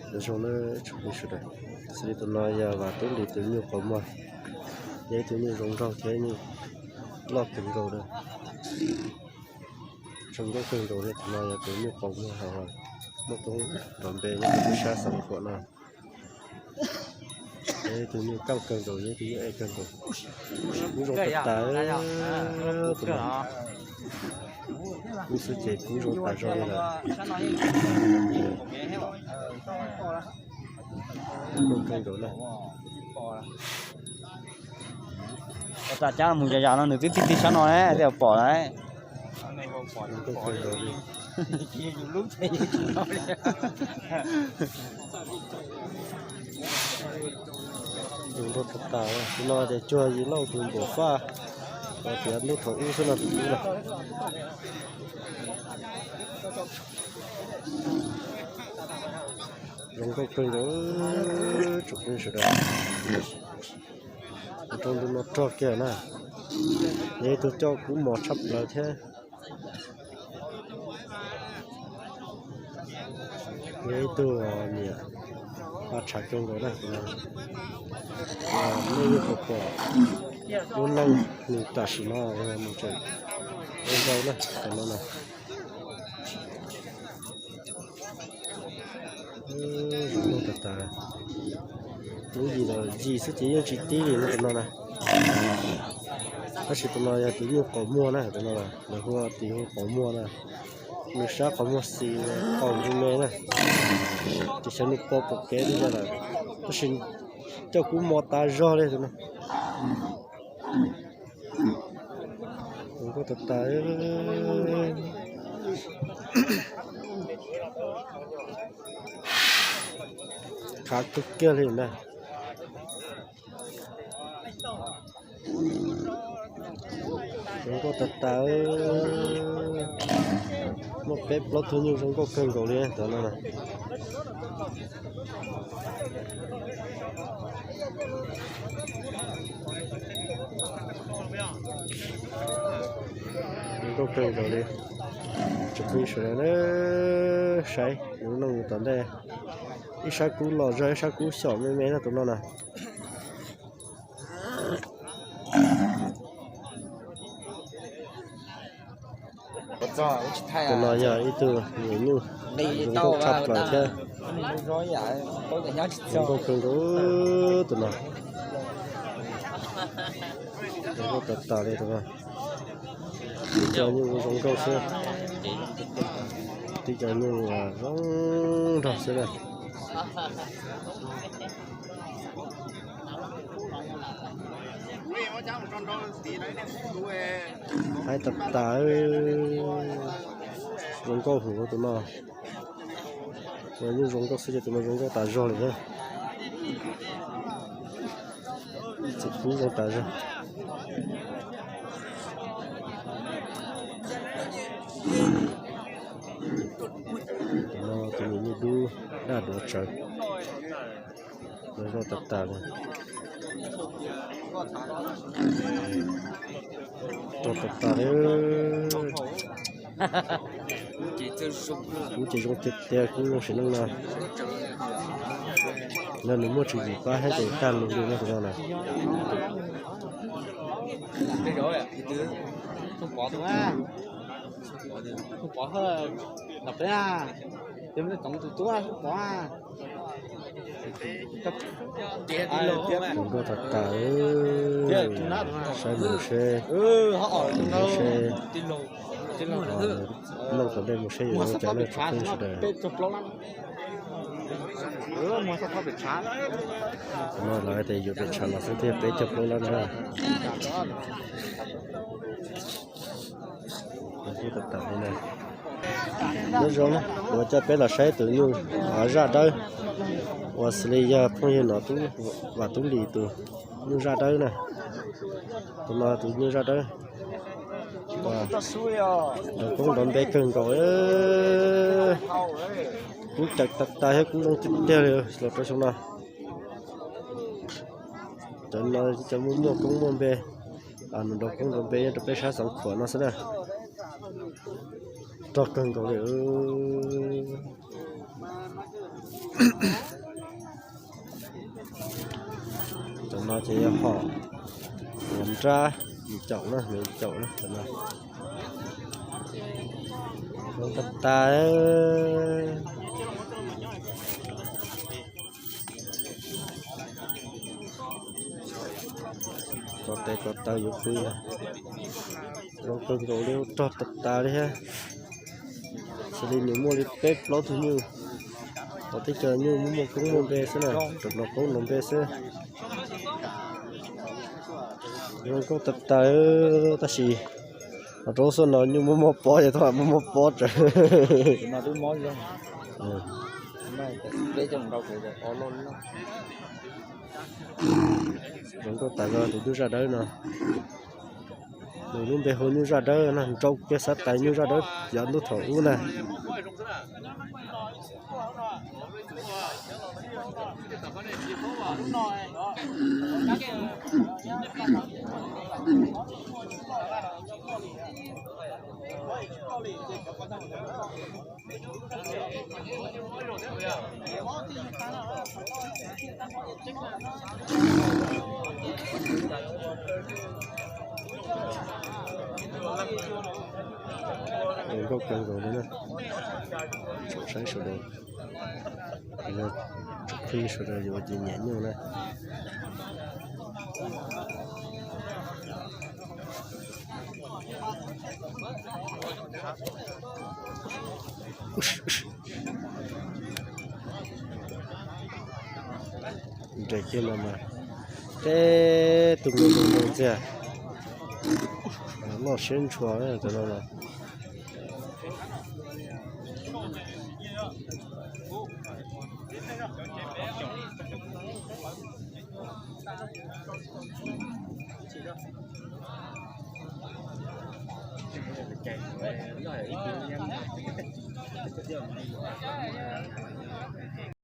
Nyob zoo nawb tsoom phooj ywg sawv daws, xws li tus no yog Vam Tub Lis tus nyuj qaus muag, yog ib tug nyuj zoo nraug thiab nyuj loj kawg nkaus li. Zoo nkauj kawg nkaus li, tus no yog tus nyuj qaus muag hauv, muaj koob nrov npe nyob rau sab Xeev Khuam no. Yog ib tug nyuj kaj kawg nkaus, yog ib tug nyuj ej kawg nkaus. Kub zoo tag tas, tus no kub xwb ces kub zoo tas zog li lawm. Zoo nkauj kawg nkaus na. Ua cas cab mus zas zas no nws twb tig tig sab no ne, twb pom lawm. Zoo nkauj tag tas, tus no ces cuag Yim Lauj tus npum faj, tias hnub thaum ub xwb no tus kub na. Zoo nkauj kawg nkaus tsoom phooj ywg sawv daws. Rau ntu no rog kiag na, yog ib tug coj kub mos tshaj plaws thiab. Yog ib tug niam paj tshav kawg nkaus na. Nej yeej pom pom lub neej nws tam sim no nws tseem ua nrau na, tam no na. Zoo nkauj tag tas. Lub yim los yim xwb ces yeej tsis tib li no tus no na. Tab sis tus no yog tus nyuj qaus muag na, tus no lawv hu tias hu qaus muag na. Nws sab qaus muag xis qaus ntsws me na. Ces xyov nws pom pom kev li cas lawm, tab sis coj kub mos tas zog li tus no. Zoo nkauj tag tas. Khav kawg kiag li na. Zoo nkauj tag tas. Muaj peb plaub tug nyuj zoo nkauj kawg nkaus li tus no na. Zoo nkauj kawg nkaus li. Tsoom phooj ywg sawv daws na, saib nws lub neej tom ntej. Ib sab kub los zog, ib sab kub xyom me me na tus no na. Tus no yog ib tug nyuam nyuj zoo nkauj tshaj plaws thiab. Zoo nkauj kawg nkaus tus no. Zoo nkauj tag tas li tus no. Tib co nyuj zoo nkauj xwb. Tib co nyuj zoo nraug xwb na. Haib tag tas, zoo nkauj hwv tus no. Nyuj zoo nkauj xwb ces tus no zoo nkauj tas zog li na. Txiv kub zoo tas zog. Tus no tus me nyuj dub daj duav tsawv. Zoo nkauj tag tas li. Rog tag tas li. Kub ces zoo tiag tiag, kub zoo sim neej no. Yog nws muaj tswv yim pab thiab ces tag lus li no tus no na. Zoo nkauj tag tas, saib mus seb, mus seb, noj tom ntej mus seb yuav ua cas na tsoom phooj ywg sawv daws. Qhov no lawv hais tias yuav pem tshav los xwb thiaj peb caug plaub lab na. Nyob zoo, kuv coj peb los saib tus nyuj zaj dawb uas xws li yog phooj ywg no, Vam Tub Lis tus nyuj zaj dawb na. Tus no tus nyuj zaj dawb, nrov koob nrov npe kawg nkaus. Kub cawm tag tas thiab kub zoo tiag tiag li los rau xyoo no. Cov no cov muaj muaj koob muaj npe, nrov koob nrov npe nyob rau peb sab Xeev Khuam no xwb na. Rog kawg nkaus li. Cov no ces yog hom, hom nrab yim caum na, yim caum na cov no. Zoo tag tag. Tso tes tso taw yuav pw na. Zoo kawg nkaus li, rog tag tag li thiab. Xws li nws muaj li peb plaub tug nyuj, tau teb chaws nyuj muaj muaj koob muaj npe xwb na, rau nrog koob nrog npe xwb. Zoo nkauj tag tag, tab sis los rau xub no nyuj muaj muaj pob, yog tau muaj muaj pob tsawv. Zoo nkauj tas zog tus nyuj zaj dawb no. Nws lub npe hu nyuj zaj dawb no, nrau kiag xav tais nyuj zaj dawb yav ntuj thaum ub na. Zoo nkauj kawg nkaus li na. Saib sawv daws, tsoom phooj ywg sawv daws yuav ces nyiam nyuj na. Nres kiag no mas teb tus nkaus nkaus ntxiag, loj siab ntshua cov no los.